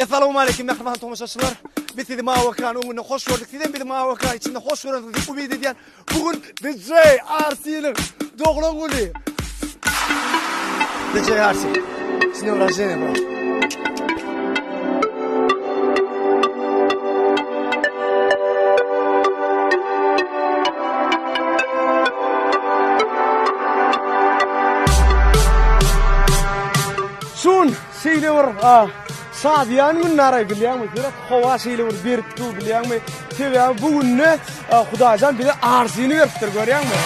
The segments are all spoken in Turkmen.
Essalawmaleýkim mähriban tomaşaçylar. Biz sizi Mawy ekranyň öňünde hoş gördük. Sizem bizi Mawy ekran içinde hoş görensiňiz diýip umyt edýän. Bu gün DJ RC-niň doglan güni. DJ RC. S dnем рождения, брат. Şun şeýle bir şadyýan günler bilýäňmi? Seret howa şeýle bir berip dur bilýäňmi? Sebäbi bu günde Hudaýjan bize arzyny beripdir görýäňmi?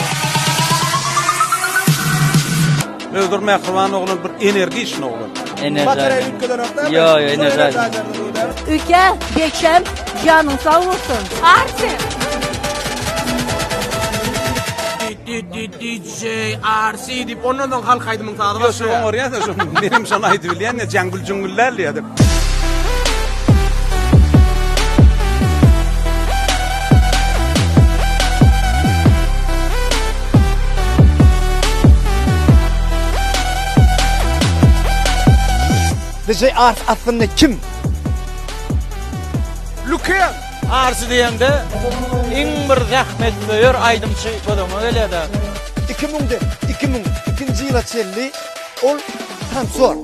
Özür mähriban oglan bir energiçny oglan. Batareýa üýtgedenokda. Ýo, ýo, energizer. Üke, geçem, janyň sag bolsun. Arsy. DJ RC diýip ondan soň halk aýdymyň sazy Ýo, şu oňarýan-da şo. Menem şony aýdyp bilýän-de, jaňgül jüňgül däl diýýär. DJ Ars aslynda kim? Luken! Arsy diýeňde iň bir zähmetsöýer aýdymçy göz öňüňe gelýär-de. 2000-den 2002-nji ýyla çenli ol tansor.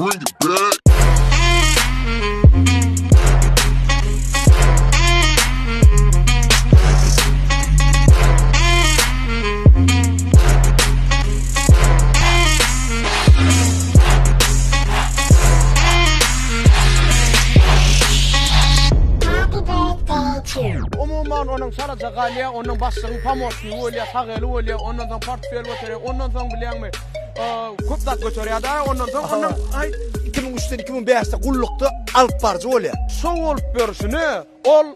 Bring it back. Umuman onuň çalaja galýar, onuň başlygyň pomoçnigi bolýar, sag eli bolýar, ondan soň portfel göterýär, ondan soň bilýäňmi, köp zat göterýär-de, ondan soň onuň aý 2003-den 2005-de gullukda alyp baryjy bolýar. Şow bolup ýörşüne ol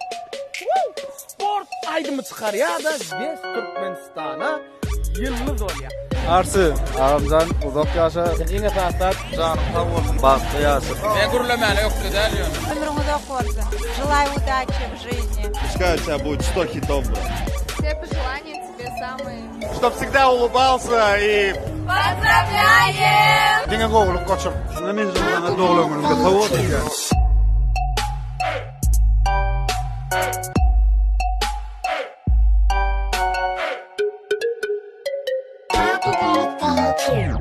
sport aýdymy çykarýar-da, wes Türkmenistana ýyldyz bolýar. Arsy, agamjan uzak ýaşa. Sen iň esasy zat janyň sag bolsun, bagtly ýaşa. Men gürlemäne ökde däl ýöne. Ömrüň uzak bolsun. Желаю удачи в жизни. Пускай у тебя будет 100 хитов, брат. Все пожелания тебе самые. Чтоб всегда улыбался и Поздравляем! Diňe gowulyk goçum. Şunda men saňa doglan günüňde sowgat edýän. Happy birthday to you.